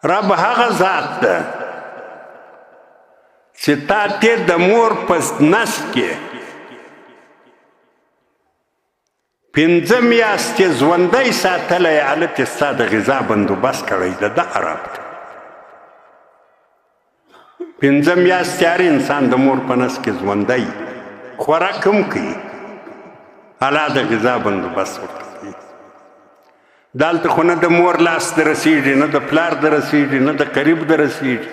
رب هغه ذات ده چې تا ته د مور په نس کې پنځه میاشتې ژوندی ساتلی، هلته یې ستا د غذا بندوبست کړی ده. دا رب دی. پنځه میاشتې هر انسان د مور په نس کې ژوندی خوراک هم کوي، الله د غذا بندوبست ورته کوي. دلته خو نه د مور لاس ته رسېږي، نه د پلار ته رسېږي، نه د قریب ته رسېږي،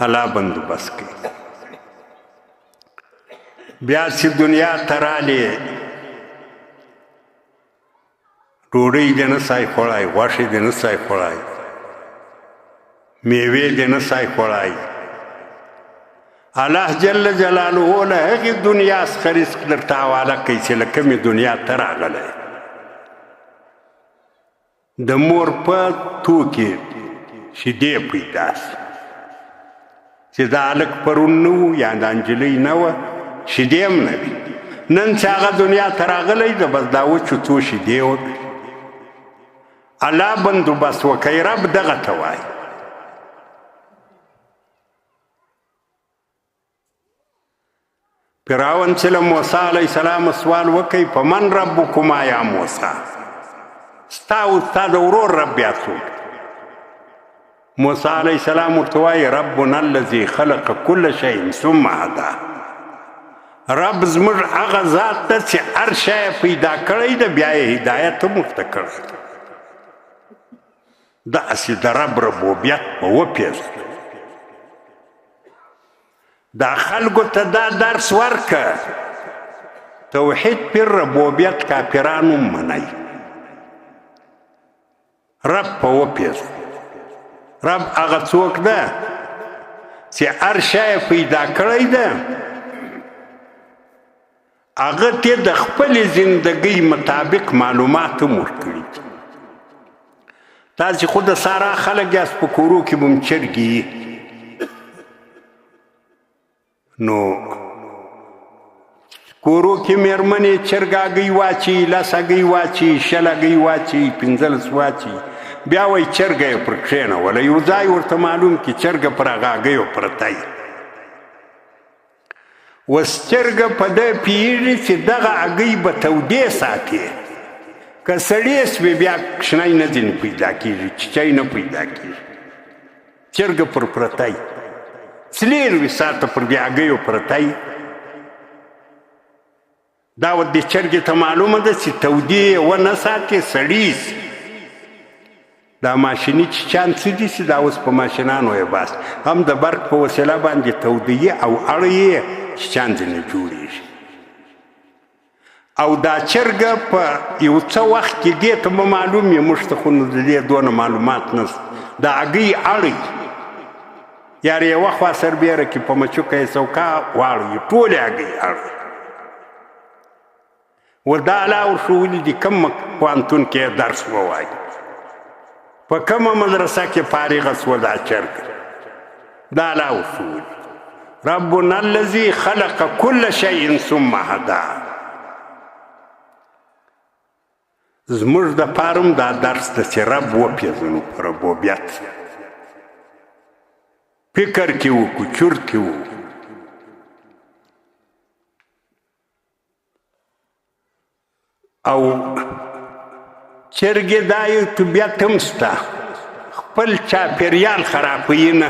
الله بندوبست کوي. بیا چې دنیا ته رالې، ډوډۍ دې نه سای خوړای، غوښې دې نه سای خوړای، میوې دې نه سای خوړای، الله جل جلاله له هغې دنیا څخه رزق درته حواله کوي چې له کومې دنیا ته راغلی. د مور په توکې شیدې پیدا سي، چې دا هلک پرون نه و یا دا نجلۍ نه وه، شیدې هم نه وي. نن چې هغه دنیا ته راغلی ده، بس دا وچو څو شیدې وکړي، الله بندوبست وکړي. رب دغه ته وایي. فرعون چې له موسی علیه السلام سوال وکړي، په من ربکما یا موسی، ستا او ستا د ورور رب بیا څوک؟ موسی علیه السلام ورته وایي ربنا الذي خلق كل شيء ثم هدا. رب زموږ هغه ذات ده چې هر شی پیدا کړی ده، بیا یې هدایت هم ورته کړی ده. داسې د رب ربوبیت به وپېژنه. دا خلکو ته دا درس ورکه، توحید پر ربوبیت کافرانو منئ، رب په وپېژنه. رب هغه څوک ده چې هر شی پیدا کړی ده، هغه ته د خپلې زندګۍ مطابق معلومات هم ورکړي دي. تاسې خو د سارا خلک یاست، په کورو کې به هم چرګې، نو کورو کې مېرمنې چرګ هګۍ واچي، 10 هګۍ واچي، 20 هګۍ واچي، 15 واچي، بیا وایي چرګه یې پر کښېنوله. یو ځای ورته معلوم کړي چرګه پر هغه هګیو پرته وي. اوس چرګه په دې پوهېږي چې دغه هګۍ به تودې ساتي، که سړې سوې بیا کوچنی نه ځینې پیدا کېږي، چیچی نه پیدا کېږي. چرګه پر پرته وي، 24 ساعته پر دې هګیو پرته وي. دا و دې چرګې ته معلومه ده چې تودې یې ونه ساتي سړې سي. دا ماشیني چیچان څه دي چې دا اوس په ماشینانو یې باسي، هم د برق په وسیله باندې تودوي او اړوي یې، چیچان ځینې جوړېږي. او دا چرګه په یو څه وخت کې دې ته به معلوم یې، موږ ته خو نو د دې دونه معلومات نشته، دا هګۍ اړوي، یار یوه خوا سربېره کې په مچوکه یې څوکا واړوي، ټولې هګۍ اړوي. و دا لا ورښوولي دي کوم پوهنتون کې درس ووایي، په کومه مدرسه کې فارغه سوه دا چرګه، دا لا ورښوولي. ربنا الذي خلق كل شيء ثم هدا. زموږ د پاره هم دا درس ده چې رب وپېژنو، په ربوبیت فکر کې وکړو، چورت کې وکړو. او چرګې دا یو طبیعت هم شته، خپل چاپېریال خرابوي نه.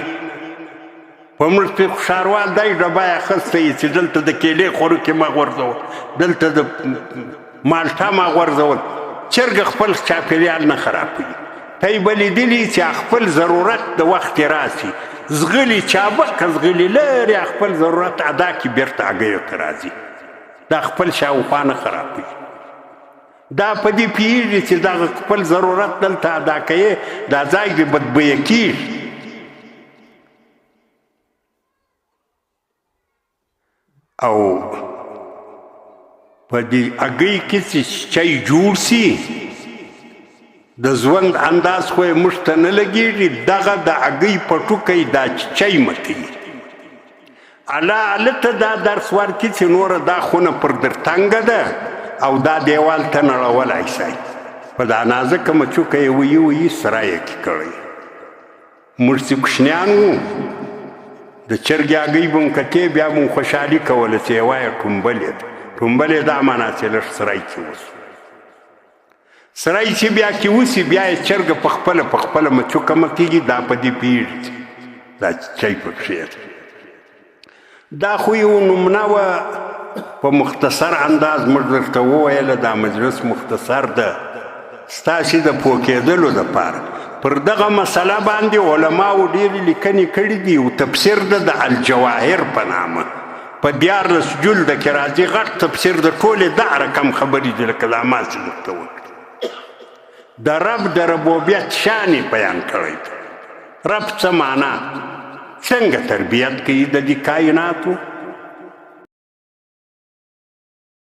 په موږ پې خو ښاروال دی ډبه یې اخیستی وي چې دلته د کیلې خوراکې مه غورځوه، دلته د مالټه مه غورځول. چرګه خپل چاپېریال نه خرابوي. ته یې به لیدلي چې خپل ضرورت د وخت یې راسي، ځغلي چابکه ځغلي لرې خپل ضرورت ادا کړي، بېرته هګیو ته راځي. دا خپل شاوخوا نه خرابوي. دا په دې پوهېږي چې دغه خپل ضرورت دلته ادا کوي، دا ځای دې بدبویه کېږي. او په دې هګۍ کې چې چای جوړ سي، د ژوند انداز خو یې موږ ته نه لګېږي، دغه د هګۍ پټوکی دا چای متوي. الله هلته دا درس ورکړي چې نوره دا خونه پر در تنګه ده او دا دیوال ته نړولی سئ، په دا نازکه مچوکه یې ویي ویي سره یې کې کړی. موږ چې کوچنیان وو د چرګې هګۍ به مو کتې، بیا به مو خوشحالي کوله چې یوه یې ټومبلې ده. ټومبلې دا معنا چې لږ سری کې وسو، سری چې بیا کې وسي، بیا یې چرګه په خپله په خپله مچوکه مکېږي. دا په دې پوهېږي چې دا چای پکښې ده. دا خو یو نمونه وه په مختصر انداز موږ درته وویله. دا مجلس مختصر ده ستاسې د پوه کېدلو دپاره. پر دغه مسله باندې علماو ډېرې لیکنې کړې دي. یو تفسیر ده د الجواهر په نامه، په 13 جلده کې راځي، غټ تفسیر د ټولې دا رقم خبرې دي لکه دا ما چې درته وکړې. د رب د ربوبیت شان یې بیان کړی دی. رب څه معنا، څنګه تربیت کوي د دې کائناتو.